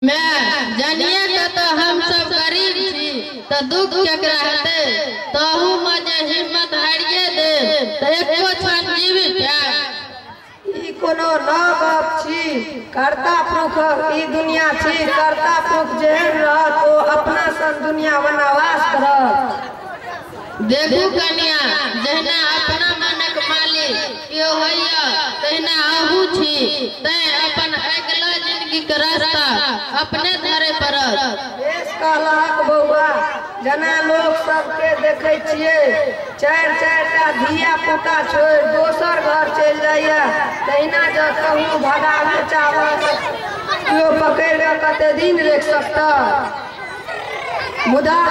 मैं जानिए के तो हम सब गरीब छी त दुख केकरा हेतै, तहू मे जे हिम्मत हारिए दे त एको क्षण जीवी पायब। ई कोनो नव गप छी, कर्ता पुरखक ई दुनिया छी। कर्ता पुरख जेहन रहत ओ अपना सन दुनिया बनावास करत। देखू कनिया, जहिना अपना मनक मालिक केओ होइया तहिना अहू छी, तैं अपन अगिला जिंदगी के रास्ता अपने धरे पड़त। बेस कहलहक बौआ, जेना लोक सबके देखै छियै चारि चारि टा धिया पुता छोड़ि दोसर घर चलि जाइया, तहिना जँ कहूँ भगाबे चाहब केओ पकड़ि कऽ कते दिन राखि सकतह। मुदा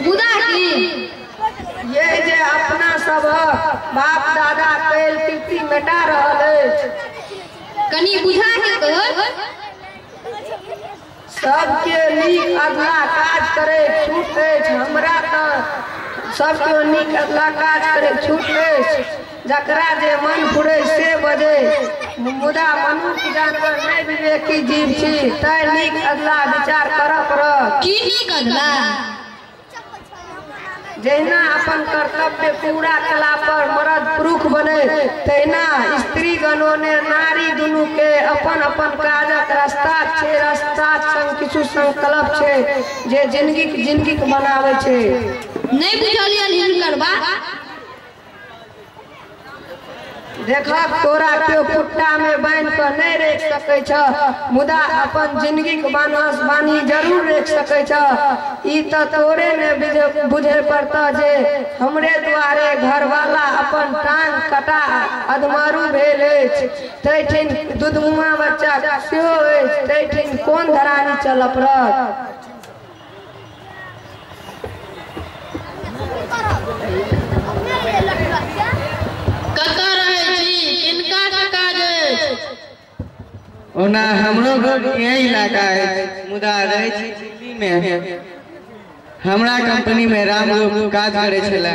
मुदा की ये जे अपना सबहक बाप दादा कैल कीर्ति मेटा रहल अछि। कनी बुझा के कह। सबके नीक अधला काज करे छूट अछि, हमरा तऽ सबके नीक अधला काज करे छूट अछि। जकरा जे मन फुरे से बजे, मुदा मनुष्य जानवर नहि विवेकी जीव छी, तैं नीक अधला विचार करऽ पड़त। की नीक अधला? जहिना अपन कर्तव्य पूरा कला पर मर्द पुरुष बने, तहिना स्त्रीगणो ने नारी दुनू के अपन अपन काजक रास्ता छै। रास्ता संग किछु संकल्प छै जे जिंदगी जिंदगी बनाबै छै। नहि बुझलियनि हिनकर बात। देखक तोरा केओ खुट्टा में बान्हि कऽ नहि राखि सकै छ, मुदा अपन जिंदगीक बानस बान्हि जरूर राखि सकै छ। ई तऽ तोरे ने बुझे पड़तह जे हमरे दुआरे घरवाला अपन टांग कटा अधमारू भेल अछि, तैठिन दुधमुआ बच्चा सेहो अछि, तैठिन कोन धरानी चलऽ पड़त। कतऽ रहै छी, किनका से काज अछि? ओना हमरो घर यही इलाका अछि, मुदा रहै छी दिल्ली में। हमरा कंपनी में रामरूप काज करे छले,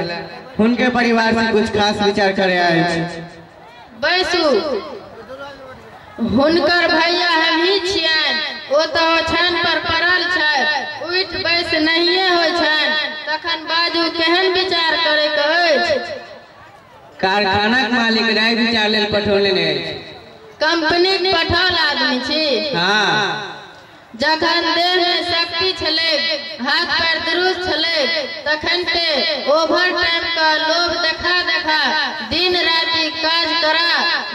हुनके परिवार से कुछ खास विचार करे आयल छी। बैसू। हुनकर भैया हमही छियनि, ओ तऽ ओछान पर पड़ल छथि, उठि बैस नहिये होइ छनि, तखन बाजू केहन विचार करे के अछि? कारखानाक मालिक राय विचार लेल पठौने अछि। कंपनीक पठाओल आदमी छी? हाँ। जखन देह में शक्ति छलै, हाथ पैर दुरुस्त छलै, तखन ते ओवर टाइम का लोभ देखा देखा दिन राति काज करा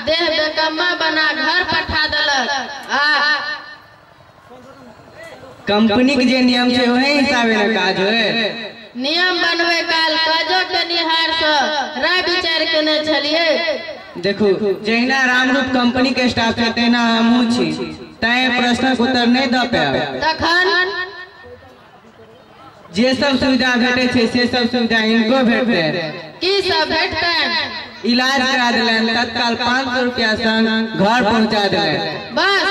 देह बेकम्मा बना घर पठा देलक। आ कंपनी के जे नियम छै ओही हिसाबे ने काज होय। नियम बनवे काल काजो केनिहार सँ राय विचार केने छलियै। देखू, जहिना रामरूप कंपनी के स्टाफ छै तहिना हमहूँ छी, तैं प्रश्नक उत्तर नहि दऽ पायब। तखन जे सब सुविधा भेटै छै से सब सुविधा हिनको भेटतै। की सब भेटतनि? इलाज करा देलनि, तत्काल 500 रुपया संग घर पहुंचा देलनि। बस?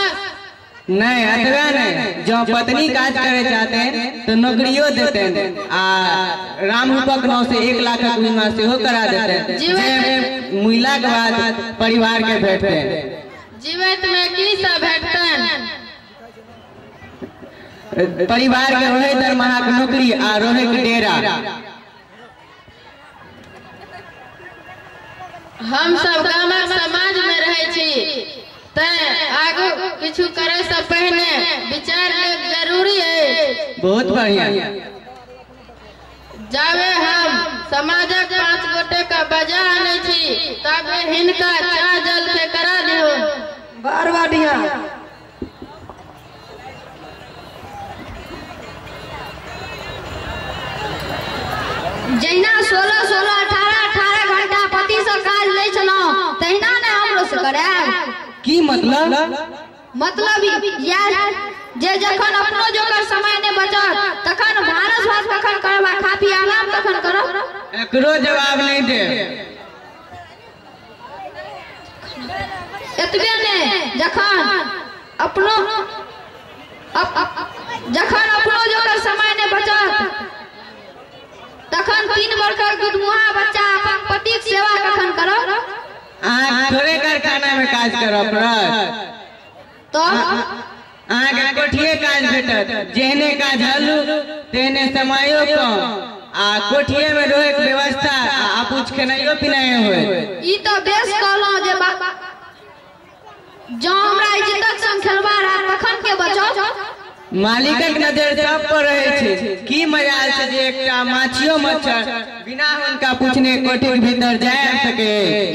नहीं, एतबे नहीं, जँ पत्नी काज करे चाहते तो नौकरियो देते आ रामरूपक नाव से 1 लाखक बीमा सेहो करा देते, जे मुइला के बाद परिवार के भेटते। जीवित में की सब भेटतनि? परिवार के रोहे दरमाहा के नौकरी आ रोहे के डेरा। हम सब गामक समाज में रहै छी, तैं आगू किछु करे से पहिने विचार लेब जरूरी अछि। बहुत बढ़िया। जाबे हम समाजक 5 गोटे के बजा आनै छी ताबे हिनका चाह जल के करा दियौ। बड़ बढ़िया। जहिना 16 16 18 18 घंटा पति से काज लै छलहुँ तहिना ने हमरो से करायब। की मतलब? मतलब इएह जे जखन अपनो जोकर समय नहि बचत तखन भानस भात कखन करब आ खा पी आराम कखन करब? एकरो जवाब नहीं दे। एतबे ने, जखन अपनो जोकर समय नहि बचत तखन 3 बरखक दुधमुहा बच्चा अपन पतिक सेवा कखन करब? अहाँ थोड़े कारखाना में काज करऽ पड़त। तो अहाँके कोठिए काज भेटत, जेहने काज हल्लू तेहने समयो कम आ कोठिए में रहे के व्यवस्था आ कुछ खेनाइयो पिनाइयो होय। ई तो बेस कहलौं जे जँ हमरा इज्जतक संग खेलबा रहत तखन के बचत। मालिकक नजर सब पर रहे छै, की मजाल छै जे एकटा माछियो मच्छर बिना हुनका पूछने कोठीक भीतर जाय सके।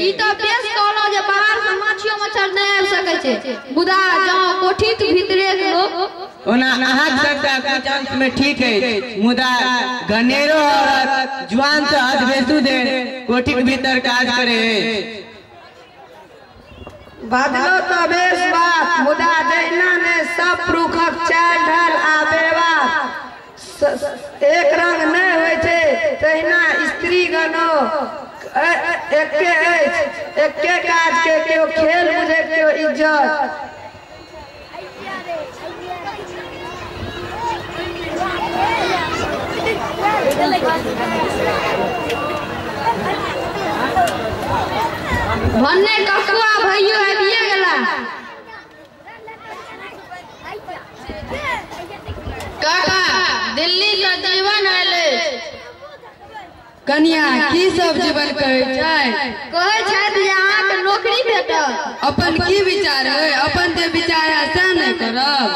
ई तो बेस कहलौं जे बाहर से माछियो मच्छर नहि आबि सकै छै, मुदा जँ कोठीक भीतरे लोक। ओना अहाँक सबटा कुछ अंश में ठीक अछि, मुदा घनेरो औरत जुआन से अधबेसु देर कोठीक भीतर काज करे अछि। बदलो तो बेस बात, मुदा जहिना ने सब पुरुखक चाल ढाल आ व्यवहार एक रंग नहि होइ छै तहिना स्त्रीगणो एके अछि। एके काज के केओ खेल बुझे केओ इज्जत। भन्ने ककुआ भैयो आबिये गेला। काका दिल्ली से जीवन आयल। कनिया की सब जीवन कहै छै? कहै छथि जे अहाँके नौकरी भेटत। अपन की विचार है? अपन जे विचार है से नहि करब।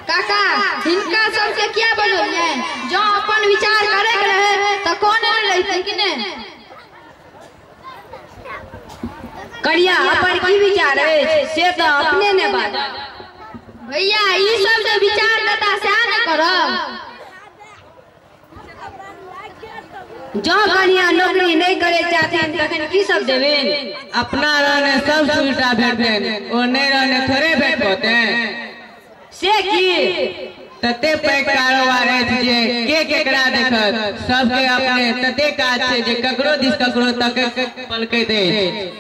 काका हिनका सबके किया बजलियै? जँ अपन विचार करे के रहे तऽ कोने रहितै कि ने? कनिया अपन की विचार अछि से तऽ अपने ने बाजब। भैया ई सब जे विचार देता सएह ने करब। जँ कनिया नौकरी नहि करे चाहथिन तखन की सब देबनि? अपना रहने सब सुविधा भेटतनि, ओ नहि रहने थोड़े भेट पौतनि। से की? तते पैघ कारोबार अछि जे के केकरा देखत, सबके अपने तते काज छै जे ककरो दिस ककरो तक पलकैत अछि।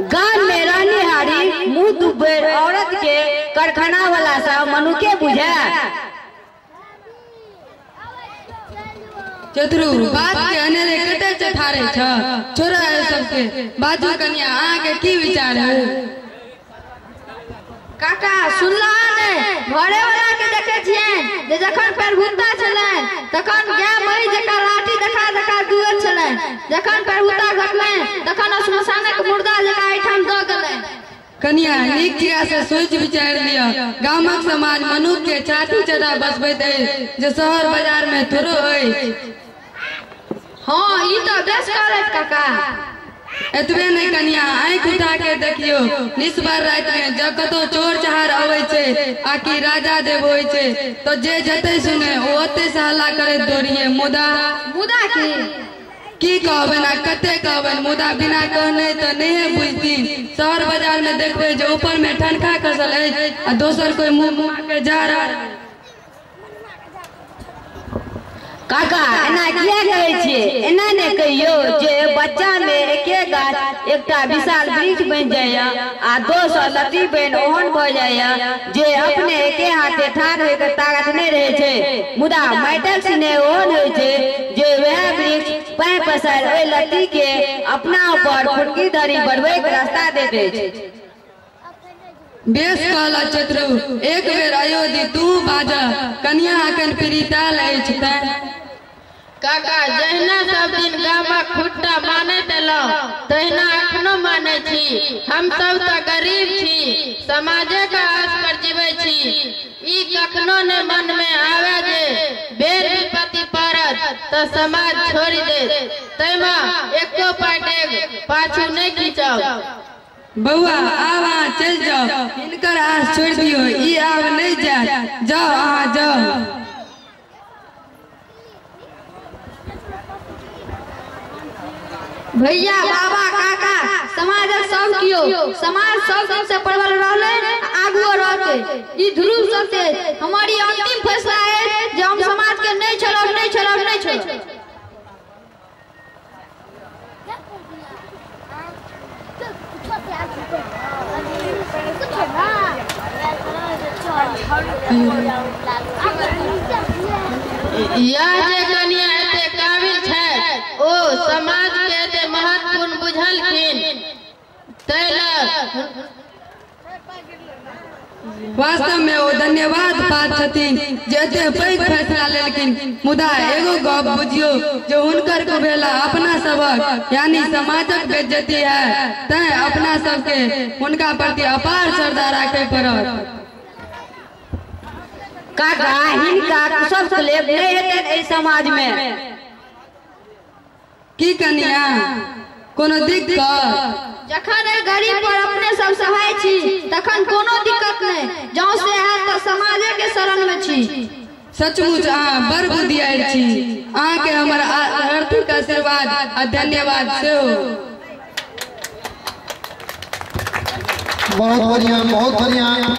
गाम में रहनिहारी मुँह दुबेर औरत के कारखाना वाला सब मनुखे बुझे। चतुरु बात के अनेरे कते चथारे छ, छोड़ा है सबके। बाजू कनिया अहाँके की विचार है? काका सुनला ने घरे वाला के देखे छियनि जे जखन पैरभूता छलनि तखन गाय मरी जकाँ लाठी देखा देखा दुअर छलनि, जखन पैरभूता घटलनि तखन श्मशानक मुर्दा जकाँ एहिठाम दऽ गेलनि। कनिया नीक चिड़ा से सोच विचार लिअ। गामक समाज मनुख के छाती चढ़ा बसबैत अछि जे शहर बाजार में थोड़ो अछि। हाँ ई तऽ बेस कहलथि काका। एतबे नहि कनिया आँखि उठा के देखियो, निसभर राति में जब कतौ चोर चहार अबै छै आ कि राजा देव होइ छै तो जे जते सुने ओ ओते से हल्ला करैत दौड़िए। मुदा मुदा की कहबनि आ कते कहबनि, मुदा बिना कहने तऽ नहिए बुझथिन। शहर बाजार में देखबै जे ऊपर में ठनका खसल अछि आ दोसर कोई मुँह मुँह के जा रहा। काका एना किया कहै छियै? एना नहि कहियौ जे बच्चा में एके गाछ एकटा विशाल वृक्ष बनि जाइए आ दोसर लत्ती बनि ओहन भऽ जाइए जे अपने एके हाथे ठाढ़ होइके ताकत नहि रहै छै, मुदा माटिक स्नेह ओहन होइ छै जे वएह वृक्ष पानि पसारि ओहि लत्ती के अपना ऊपर फुटकी धरि बढ़बैके रास्ता दैत अछि। बेस कहला चतुरु, एक बेर अयोधी तू बाजा। कनिया अखन प्रीताल अछि तैं। काका जहिना सब दिन गामक खुट्टा मानैत एलहुँ तहिना अखनो मानै छी। हम सब तऽ गरीब छी, समाजे के आस पर जीबै छी। ई कखनो ने मन में आवे जे बेर विपत्ति पड़त तऽ समाज छोड़ि देत, तैमे एको पाइ डेग पाछू नहि खींचब। बौआ आब अहाँ चलि जाउ, हिनकर आस छोड़ि दियौ, ई आब नहि जायत। जाउ अहाँ जाउ। भैया बाबा काका समाजक सब कियो समाज सब दिन से प्रबल रहलै आगुओ रहतै। ई ध्रुव सत्य हमारी अंतिम फैसला है जे हम समाज के नहीं छोड़ब, नहीं छोड़ब, नहीं छोड़ब। यह जे कनिया एते काबिल छै ओ समाज के एते महत्वपूर्ण बुझलखिन तै लए वास्तव में ओ धन्यवाद पात्र छथिन जे एते पैघ फैसला लेलखिन। मुदा एगो गप बुझियो जे हुनकर कुभेला अपना सबक यानी समाजक बेइज्जती है, तैं अपना सबके हुनका प्रति अपार श्रद्धा राखे पड़त। काका हिनका कुशल लेब नहीं हेतनि एहि समाज में। की कनिया कोनो दिक्कत? जखन एहि गरीब पर अपने सब सहाय छी तखन कोनो दिक्कत नहीं, जौं से हैत तऽ समाजे के शरण में छी। सचमुच अहाँ बड़ बुधियार छी, अहाँ के हमर आर्थिक आशीर्वाद आ धन्यवाद सेहो। बहुत बढ़िया, बहुत बढ़िया।